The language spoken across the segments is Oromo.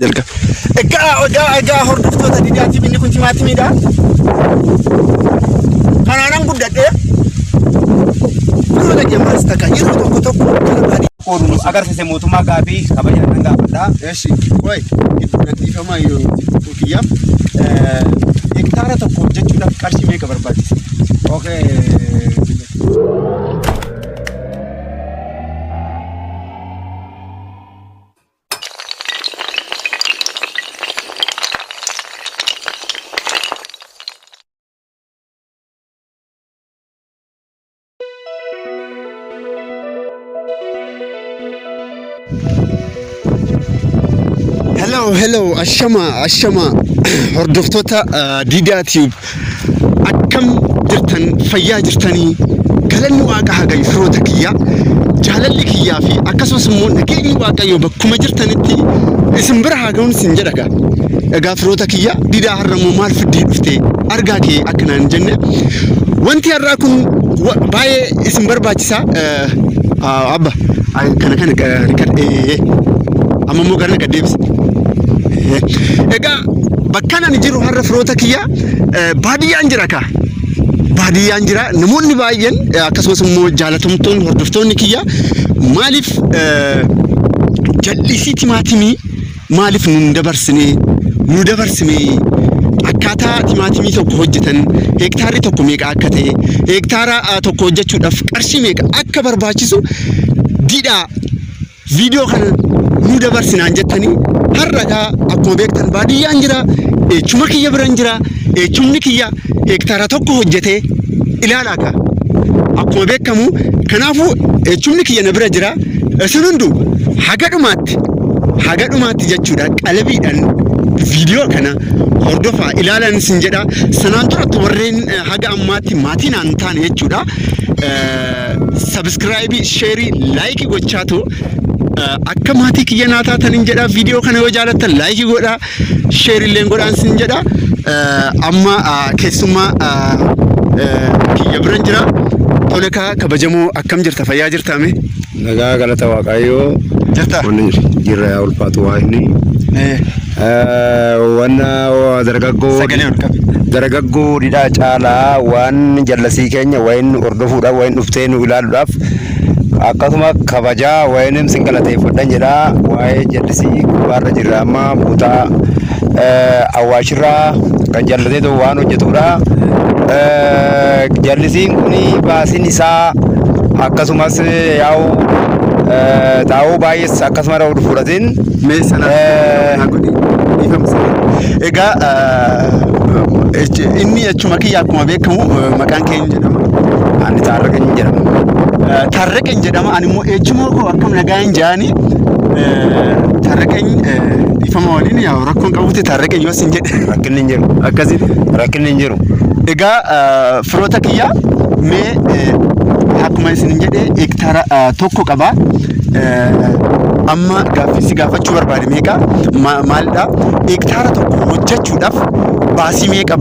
Jalqaba. Egaa hordoftoota Didaa TV, inni kun timaatimiidha. Kanaanan guddadhee firoota keenya takka yeroo tokko tokko gara baadiyyaa Qoodnu agarsiise mootummaa gaafii kabajaan nan gaafadha. Eshi, qoy, gidduu gadhiifamaa yoo kiyyaaf hektaara tokko hojjechuudhaaf qarshii meeqa barbaachisa? Okay. Hello, hello, ashama, ashama, hordoftoota Didaa Tube, akkam jirtan? Fayyaa jirtanii? Galanni Waaqa haa gayu. Firoota kiyya, jaalalli kiyyaa fi akkasumas immoo nageenyi Waaqayyoo bakkuma jirtanitti isin bira haa ga'uun isin jedha gaa. Egaa firoota kiyya, Didaa har'a immoo maal fiddee dhufte argaa kee akkanaan hin jenne, wanti har'aa kun baay'ee isin barbaachisa. Abba kana kana amma immoo gara gad deebisa. Egaa bakka ani jiru har'a, firoota kiyya, baadiyyaan jira kaa. Baadiyyaan jira. Namoonni baay'een, akkasumas immoo jaalatamtoonni hordoftoonni kiyya, maaliif jallisii timaatimii maaliif nun dabarsine, nu dabarsine, akkaataa timaatimii tokko hojjetan, hektaarri tokko meeqa akka ta'e, hektaara tokko hojjechuudhaaf qarshii meeqa akka barbaachisu didhaa viidiyoo kana nu dabarsinaan jettanii, har'a gaa akkuma beektan baadiyyaan jira, eechuma kiyya biran jira. Eechumni kiyya hektaara tokko hojjetee ilaalaa kaa akkuma beekamu. Kanaafuu eechumni kiyya na bira jira. Isin hundu haga dhumaatti jechuudha qalabiidhaan viidiyoo kana hordofaa ilaalan isin jedha. Sanaan duratti warreen haga ammaatti maatii naan taane jechuudha, subscribe, share, like gochaatu akka maatii kiyya naa taatan jedha. Viidiyoo kana yoo jaalattan like godhaa, share illeen godhaan sin jedha. Amma keessummaa kiyya biran jira. Tole kaa, kabajamoo, akkam jirta? Fayyaa jirtaa mee? Nagaa, galata Waaqayyoo. Jirta? Wanni jirra yaa ulfaatu waa inni. Wanna dargaggoo Sagalee ol qabi. Dargaggoo Didhaa Caalaa waan jallasii keenya wayin hordofuudhaaf wayin dhuftee nu ilaaluudhaaf, akkasuma kabajaa wayin sin galateeffadhan jedha. Waa'ee jallisii gubbaarra jirra, amma buutaa Awaashirraa kan jallatee waan hojjetudha. Jallisiin kun baasiin isaa akkasumas yaa'u xaa'oo baay'ees akkasuma irra fudhatiin. Mee sana naa godhi. Dhiifama sana. Egaa inni jechuma kiyya akkuma beekamu maqaan keenya jedhama. Ani Taarraqany jedhama. Taarraqany jedhama. Ani immoo eechumoo koo, akkam nagaa hin jaani. Taarraqany, dhiifama waliin, yaa rakkoon qabuuti Taarraqany yoo sin jedhe. Rakkinni hin jiru. Akkasitti. Rakkinni hin jiru. Egaa firoota kiyya, mee akkuma isin jedhe hektaara tokko qaba. Amma gaaffii si gaafachuu barbaade meeqa maalidha? Hektaara tokko hojjechuudhaaf baasii meeqa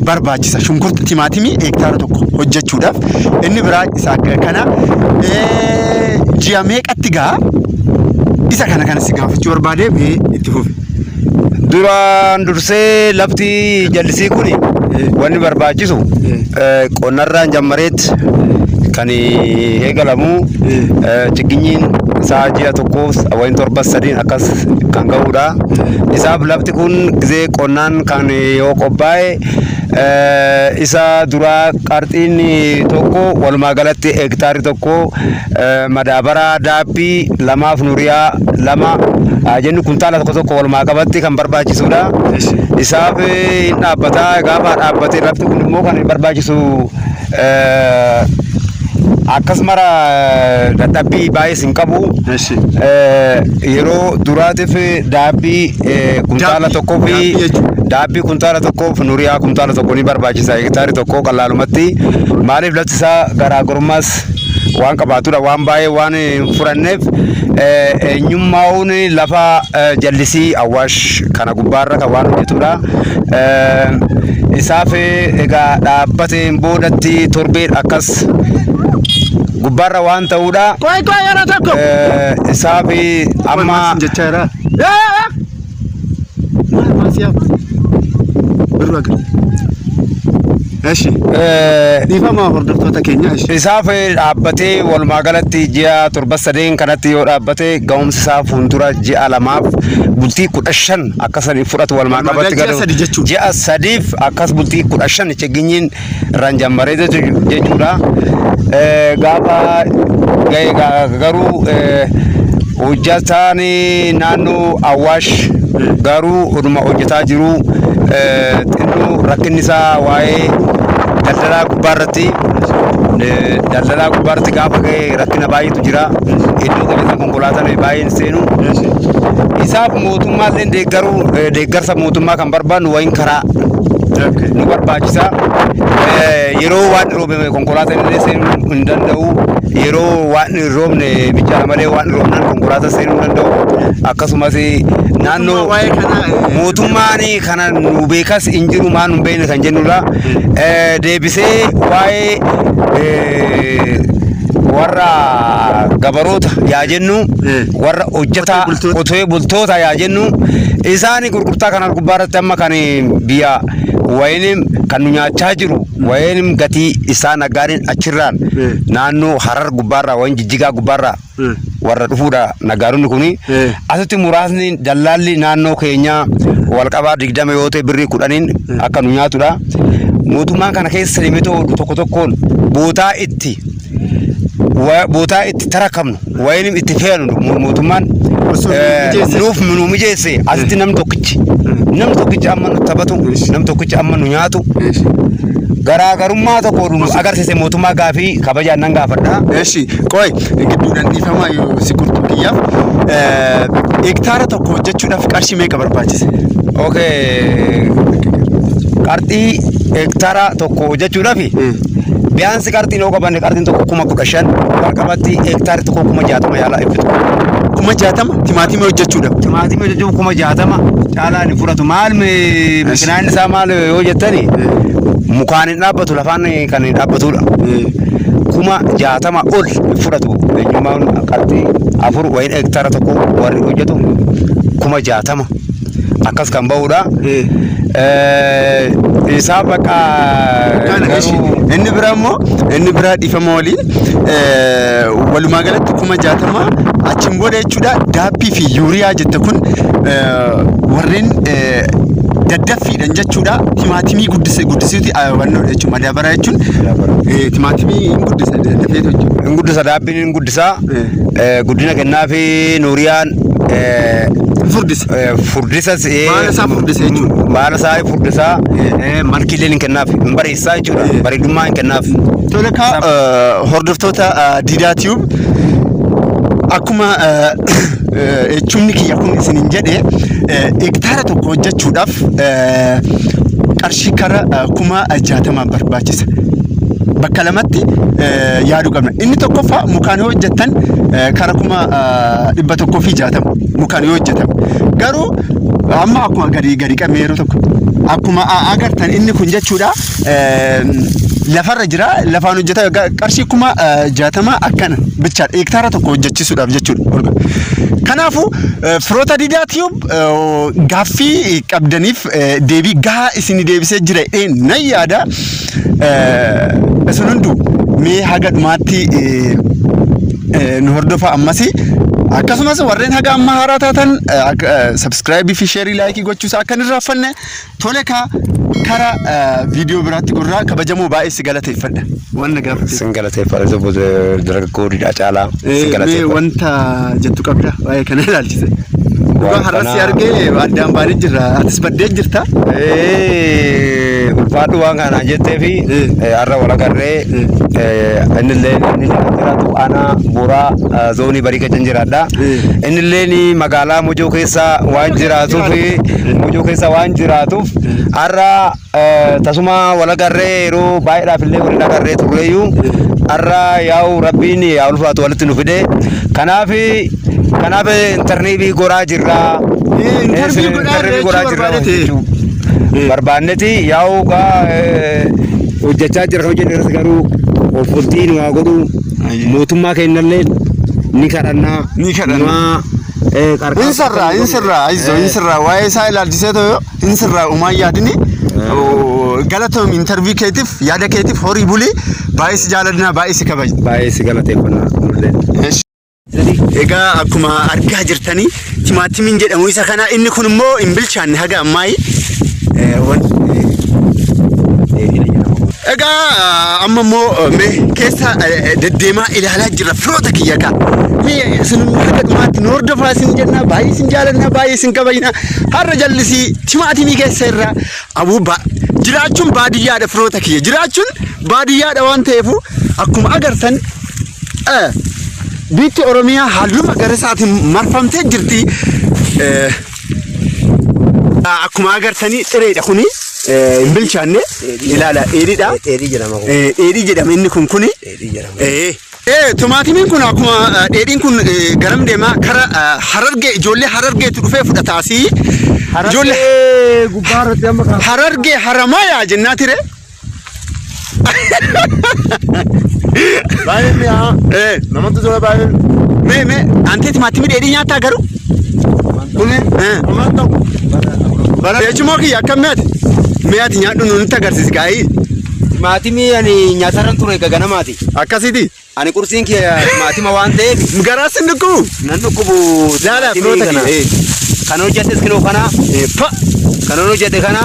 barbaachisa? Shunkurta timaatimii hektaara tokko hojjechuudhaaf, inni biraa isa kana ji'a meeqatti gaha? Isa kana kana si gaafachuu barbaade, mee itti fufi. Duraan dursee lafti jallisii kun wanni barbaachisu qonnarraan jammareetti kan eegalamu, chigginyiin isaa ji'a tokkoof wayin 7 sadiin akkas kan ga'udha. Isaaf lafti kun gizee qonnaan kan yoo qophaa'e isa duraa qarxiin tokko, walumaa galatti hektaarri tokko madaabaraa daabbii 2f nuriyaa 2 jennu kuntaala tokko tokko walumaa qabatti kan barbaachisudha. Isaaf hin dhaabbataa, gaafa dhaabbatee lafti kun immoo kan barbaachisu akkasumara dadhabbii baay'ees hin qabu. Yeroo duraatiif daabbii kuntaala tokkoo fi daabbii kuntaala tokkoof nuriyaa kuntaala tokko ni barbaachisa hektaarri tokko qalaalumatti. Maaliif, lafti isaa garaagarummaas waan qabaatudha, waan baay'ee waan hin furanneef. Eenyummaa'uun lafa jallisii Awwaash kana gubbaarra kan waan hojjetudha. Isaaf egaa dhaabbateen boodatti torbee akkas gubbaarra waan ta'uudha. Qoy, qoy, yeroo tokko. Isaaf amma Jechaa jira. Birru agartee. Eshi. Dhiifama hordoftoota keenya. Eshi. Isaaf dhaabbatee walumaa galatti ji'a 7 sadeen kanatti yoo dhaabbate ga'umsi isaa fuuldura ji'a 2f bultii 15 akkasan fudhatu walumaa Walumaa qabatti gala ji'a 3 jechuudha. Ji'a 3f akkas bultii 15 chigginyiin irraan jammaree jechuudha. Gaafa ga'e garuu hojjetaan naannoo Awaash garuu oduma hojjetaa jiru xinnoo rakkinni isaa waa'ee daldalaa gubbaarratti gaafa ga'e rakkina baay'eetu jira. Iddoo qabeessa konkolaataan baay'een seenu. Isaaf mootummaallee deeggaruu deeggarsa mootummaa kan barbaannu wayin karaa nu barbaachisa. Yeroo waan roobe konkolaataan illee seenuu hin danda'u. Yeroo waan hin roobne bichaadha malee waan hin roobnaan konkolaataan seenuu hin danda'u. Akkasumas naannoo Waa'ee kanaa mootummaan kana nu beekas hin jiru maan nu beekne kan jennudha. Deebisee waa'ee warra gabaroota yaa jennu warra hojjetaa qotee bultoota yaa jennu isaan gurgurtaa kana gubbaarratti amma kan biyya wayinim kan nu nyaachaa jiru wayinim gatii isaa naggaadeen achirraan naannoo Harar gubbaarraa wayin Jijjigaa gubbaarraa warra dhufuudha naggaadonni kuni asitti muraasni dallaalli naannoo keenyaa walqabaa 20 yoo ta'e birrii 10 akka nu nyaatudha. Mootummaan kana keessa deemetoo tokko tokkoon bootaa itti tarakamnu wayinim itti fe'anu mootummaan nuuf nu mijeesse asitti namni tokkichi amma nu taphatu namni tokkichi amma nu nyaatu garaagarummaa tokko nu agarsiise mootummaa gaafii kabajaan nan gaafadha. Eshi qoy gidduudhaan dhiifamaa yoo si kurtuu kiyyaaf hektaara tokko hojjechuudhaaf qarshii meeqa barbaachise? Okay. Qarxii hektaara tokko hojjechuudhaaf biyaansi qarxiin yoo qabanne qarxiin tokko 15,000 walqabatti hektaarri tokko 60,000 yaalaa ibsitu. 60,000 timaatimii hojjechuudhaaf. Timaatimii hojjechuuf 60,000 caalaa hin fudhatu. Maal biqilaan isaa maal yoo jettani mukaan hin dhaabbatu lafaan kan hin dhaabbatudha. 60,000 ol hin fudhatu. Eenyummaan qarxii 4 wayin hektaara tokko warri hojjetu 60,000 akkas kan ba'udha. Isaa bakka inni biraa immoo inni biraa dhiifama waliin walumaa galatti 60,000 achiin booda jechuudha daappii fi yuuriyaa jette kun warreen daddaffiidhaan jechuudha timaatimii guddisuuti wannoodha jechuudha madaabaraa jechuun timaatimii hin guddisa daddafeetu jechuudha. Hin guddisa daappiin hin guddisa guddina kennaa fi nuuriyaan Furdisa. Furdisas Baala isaa furdisa jechuudha. Baala isaa furdisaa malkiileen hin kennaaf hin bareessaa jechuudha bareedummaa hin kennaaf. Tole kaa hordoftoota Diidaa Tube akkuma echumni kiyya kun isiniin jedhe hektaara tokko hojjechuudhaaf qarshii kara 60,000 barbaachisa. Bakka lamatti yaaduu qabna. Inni tokkoffaa mukaan yoo hojjettan kara 160,000 mukaan yoo hojjetan. Garuu amma akkuma gadi qabne yeroo tokko akkuma agartan inni kun jechuudha lafarra jira lafaan hojjeta qarshii 60,000 akkana bichaadha hektaara tokko hojjechiisuudhaaf jechuudha. Kanaafuu firoota Diidaa Tube gaaffii qabdaniif deebii gahaa isin deebisee jira nan yaada. Isin hunduu mee haga dhumaatti nu hordofa ammas akkasumas warreen haga amma haaraa taatan subscribe fi share like gochuusaa akka hin irraanfanne tole kaa kara viidiyoo biraatti gurraa kabajamoo baay'ee si galateeffadha. Waan na gaafatte. Sin galateeffadha obbo Dargaggoo Diidaa Caalaa. Sin Mee galateeffadha. wanta jettu qabda waa'ee kana ilaalchise. Dhugaa har'as si argee addaan baanee jirra. Atis baddee jirta. Ulfaadhu waan kana jettee fi har'a wal agarree innillee inni jiraatu aanaa Booraa zoonii barii keessa jiraadha. Innillee magaalaa Mojoo keessa waan jiraatuuf Mojoo keessa waan jiraatuuf har'a tasuma wal agarree yeroo baay'eedhaaf illee waliin agarree turreeyyuu har'a yaa'u rabbiin yaa ulfaatu walitti nu fide. Kanaaf intarneetii godhaa jirra. Intarvii godhaa jirra jechuudha. Barbaanneti yaa'u gaa hojjechaa jira hojii irratti garuu of bultiin waa godhu mootummaa keenyallee Ni kadhannaa. Ni kadhanna. Maa qarqaarsa. Hin sirraa, hin sirraa, ayizoo, hin sirraa. Waa'ee isaa ilaalchisee ta'u hin sirraa umaan yaadini. Galatoom interview keetiif, yaada keetiif horii bulii baay'ee si jaaladna, baay'ee si kabajna. Baay'ee si galateeffannaa nullee. Egaa akkuma argaa jirtanii timaatimiin jedhamu isa kana inni kun immoo hin bilchaanne haga ammaayi. Egaa amma immoo mee keessa deddeemaa ilaalaa jirra firoota kiyya kaa. Mee isin haga dhumaatti nu hordofaa isin jenna baay'ee isin jaalanna baay'ee isin kabajna har'a jallisii timaatimii keessa irra abuu jiraachuun baadiyyaadha firoota kiyya jiraachuun baadiyyaadha waan ta'eefu akkuma agartan Biitti Oromiyaa halluu magariisaatiin marfamtee jirti. Akkuma agartanii xireedha kuni hin bilchaanne ilaala dheedhiidha. Dheedhii jedhama kun. Dheedhii jedhama inni kun kuni. Dheedhii jedhama. Timaatimiin kun akkuma dheedhiin kun garam deema kara Harargee ijoollee Harargeetu dhufee fudhata asii. Ijoollee Harargee gubbaa irratti amma kan. Harargee Haramayaa jennaa ture. Baay'ee mi'aa. Namatti tola baay'ee. Mee mee antee timaatimii dheedhii nyaattaa garuu? Kuni namaan ta'u. Jechumoo kiyya akkam mi'aati? Mi'aati nyaadhu nutti agarsiisi gaa'ii. Timaatimii ani nyaatarran ture egaa ganamaati. Akkasiiti. Ani qursiin kiyya timaatima waan ta'eef Garaa sin dhukkubu. nan dhukkubu. Laala timaatimii firoota kana. kiyya. Kan hojjetes kinoo kana. Pa. Kan hojjete kana.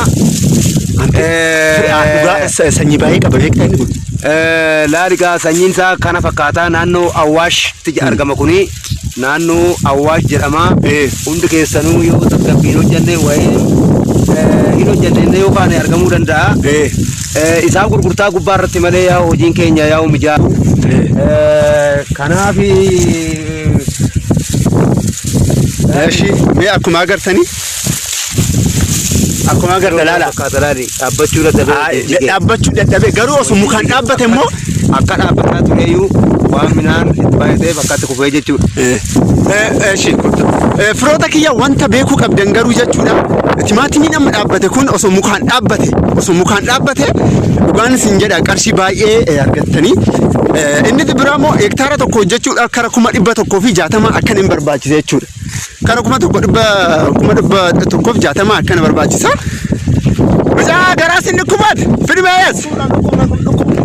Dhugaa sanyii baay'ee qaba beektaa inni kun. Laaligaa sanyiin isaa kana fakkaataa naannoo Awwaashtti argama kuni naannoo Awwaash jedhama. Hundi keessanuu yoo tasgabbiin hojjenne wayii hin hojjenne illee yoo kaane argamuu danda'a. Isaan gurgurtaa gubbaa irratti malee yaa hojiin keenya yaa mijaa. Kanaaf Eshi mee akkuma agartanii akkuma agartan laala. Fakkaata laali dhaabbachuu dadhabee Dhaabbachuu dadhabee garuu osoo mukaan dhaabbate immoo akka dhaabbataa tureyyuu waan midhaan itti baay'ateef akkatti kufee jechuudha. Eshi firoota kiyya wanta beekuu qabdan garuu jechuudha. Timaatimiin amma dhaabbate kun osoo mukaan dhaabbate osoo mukaan dhaabbate dhugaan isin jedha qarshii baay'ee argattanii. Inni biraa immoo hektaara tokko hojjechuudhaaf kara 160,000 akkan hin barbaachise jechuudha. Kara 160,000 akkana barbaachisa. Mucaa garaa sin dhukkubaat fidi meeyas.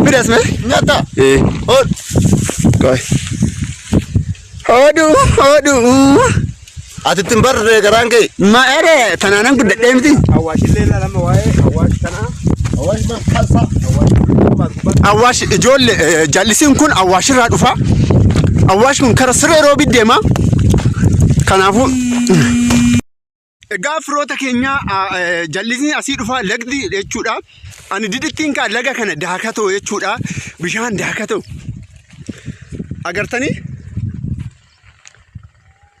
Fidas mee. Nyaata. Ol. Qoy. Hodhu hodhu. Ati ittiin barree garaan kee. Ma ere tanaanan guddadhee miti. Awwaashillee ilaalama waa'ee awwaash kanaa. Awwaash man kasa. Awwaash ijoollee jallisiin kun awwaashirraa dhufa. Awwaash kun kara siree roobi deema. Kanaafuu egaa firoota keenyaa jallisiin asii dhufa lagdi jechuudha. Ani didittiin kaa laga kana daakatoo jechuudha. Bishaan daakatoo. Agartanii?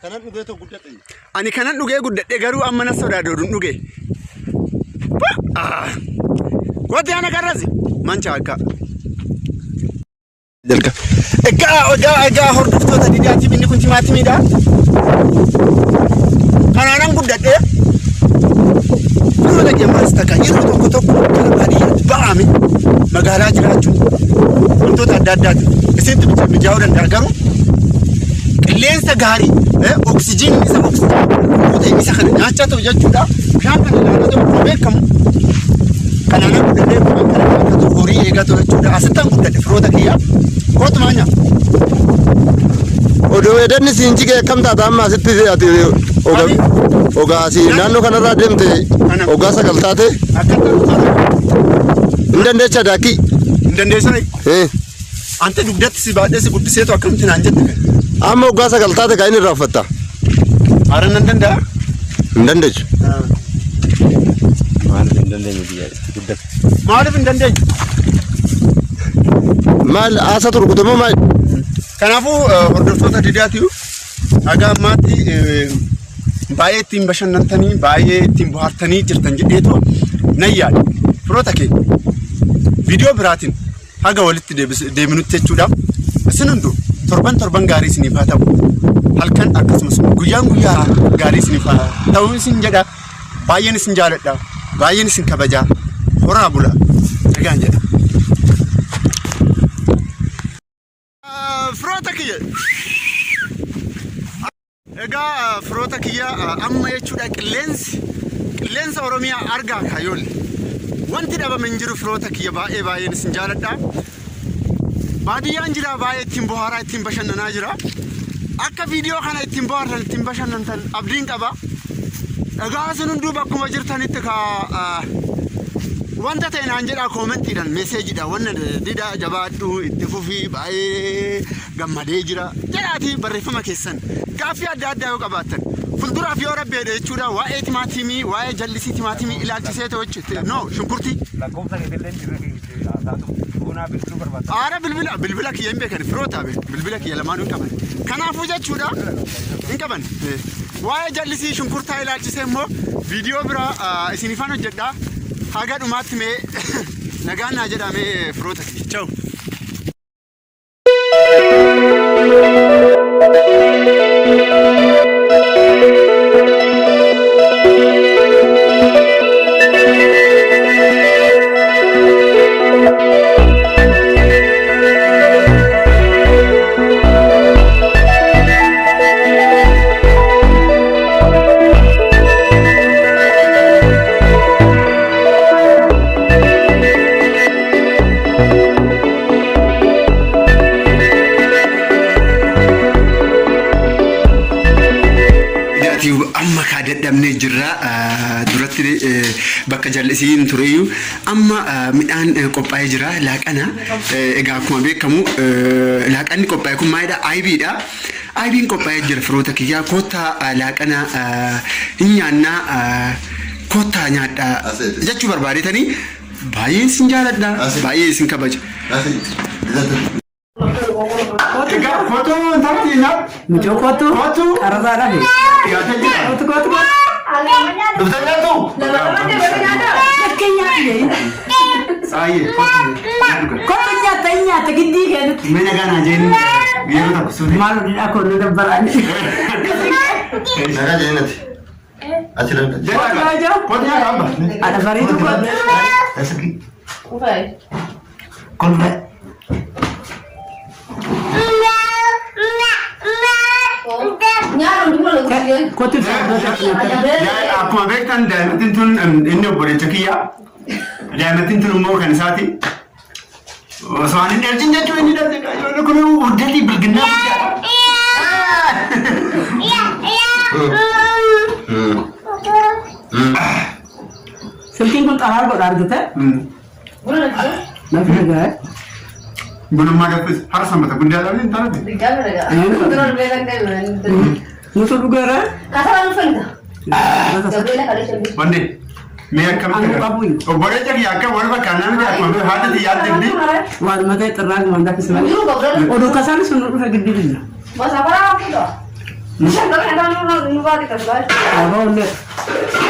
Kanan dhugee ta'u guddate. Ani kanan dhugee guddadhe garuu amma na sodaadooduun dhuge. Kooti ana karrasi. Mancha akka. Jalqaba. Egaa egaa egaa hordoftoota didaatiif inni kun timaatimiidha. Kanaanan guddadhe. Firoota kiyya takka yeroo tokko tokko gara baadiyyaatti ba'ame magaalaa jiraachuun wantoota adda addaati. Isintti mijaa'uu danda'a garuu qilleensa gaarii oksijiinii isa oksijiinii qulqulluu ta'e isa kana nyaachaa ta'u jechuudha. Bishaan kana ilaalaa ta'u akkuma beekamu kanaanan guddadhee akkuma kana nyaatatu horii eegatu jechuudha. Asittan guddadhe firoota kiyya. Kootu maanya. Odoo edanni siin jigee akkam taata amma asitti ati ogaasii naannoo kanarraa deemte ogaa sagal taate Akka ta'u hin dandeecha daakii. hin dandeessani. Ante dugdatti si baadhee si guddiseetu akkamitti naan jette kan. Amma ogaa sagal taate kan inni irraanfatta. Haara nan danda'a. Hin dandeechu. Maaliif hin dandeenye biyya itti guddate? Maaliif hin dandeenye? Maal haasa turkutamoo maal? Kanaafuu hordoftoota didaatiyu haga ammaatti baay'ee ittiin bashannantanii baay'ee ittiin bohaartanii jirtan jedheetu nan yaada. Firoota keenya viidiyoo biraatiin haga walitti deebinutti jechuudha. Isin hunduu torban torban gaarii isiniif haa ta'u. Halkan akkasumas guyyaan guyyaa gaarii isiniif haa ta'u isin jedha. Baay'een isin jaaladha. Baay'een isin kabaja. Horaa bula. Nagaan jedha. Firoota kiyya. Egaa firoota kiyya, amma jechuudha qilleensi qilleensa Oromiyaa argaa kaayyoon wanti dhabame hin jiru. Firoota kiyya, baay'ee baay'een isin jaaladha. Baadiyyaan jira, baay'ee ittiin bohaaraa, ittiin bashannanaa jira. Akka viidiyoo kana ittiin bohaartan, ittiin bashannantan abdiin qaba. Egaa isin hunduu bakkuma jirtanitti ka wanta ta'e naan jedhaa, commentiidhaan, messageiidhaan, wanna dida jabaadhu, itti fufii, baay'ee gammadee jira jedhaati barreeffama keessan, gaaffii adda addaa yoo qabaattan fuulduraaf yoo rabbi jedhe jechuudha, waa'ee timaatimii, waa'ee jallisii timaatimii ilaalchisee ta'u jechuudha, no, shunkurtii. Lakkoofsa keetillee haasa'atu bunaa bilbiluu barbaada. Aara bilbila kiyya hin beekan firoota be, bilbila kiyya lamaanuu hin qaban. Kanaafuu jechuudha hin qaban. Waa'ee jallisii shunkurtaa ilaalchisee immoo viidiyoo biraa isinifan hojjedha. Haga dhumaatti mee nagaan naa jedhaa mee firoota kiyya. Ciao. Dhugaatii amma kaa dadhabnee jirra. Duratti bakka jallisiin tureyyuu amma midhaan qophaa'ee jira, laaqana. Egaa akkuma beekamu laaqanni qophaa'e kun maalidha? Aybiidha. Aybiin qophaa'ee jira, firoota kiyyaa, koottaa laaqana hin nyaannaa, koottaa nyaadhaa jechuu barbaadetanii, baay'een isin jaaladha, baay'ee isin kabaja. Egaa kootuu intalli nyaadhu. Mucoo kootu. Kootu. Qararraa dhabe. Dhiyaatee jira. Kootu, kootu, kootu. Dhuftee nyaattu? Lakkee nyaatu. Baay'ee kootu nyaadhu. Kootu, nyaatta, hin nyaatta giddii keetutti. Mee nagaa naa jeen yeroo tokko suuti. Maal hojii koo nu dabbaraan. Nagaa jeenati. Achi danda'a. Kootu nyaadhu abba. Ana bareedu kootu. Kolfee. Kootu. Akkuma beektan daa'imtiin tun inni obboleessa kiyya. Daa'imtiin tun immoo kan isaati. Osoo ani hin dhalchin jechuun inni dhalche, ijoollee kun guddatii bilginnaa guddaadha. Silkiin kun xaraar godha argite. Nafi nagaa. Bunummaa danfis har'a sanbata guddaa dhabne hin taate. Nutu dhugeera. Wanti mee akkamitti Anu qabu. Obboleessa kiyya akka wal bakka namni akkuma haati xiyyaatti fi Waan matee xirraa gumaan danfis malee. Oduu kasaan sun nu dhufe gidduu jira. Abaa ollee.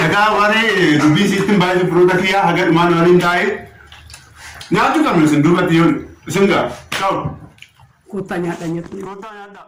Egaa warri dubbii siittiin baay'ee, firoota kiyyaa, haga dhumaan waliin taa'ee nyaachuu qabnu isin duubatti yoo isin gaa. Ciao. Kottaa nyaadha nyaadhu. Kottaa nyaadhaa.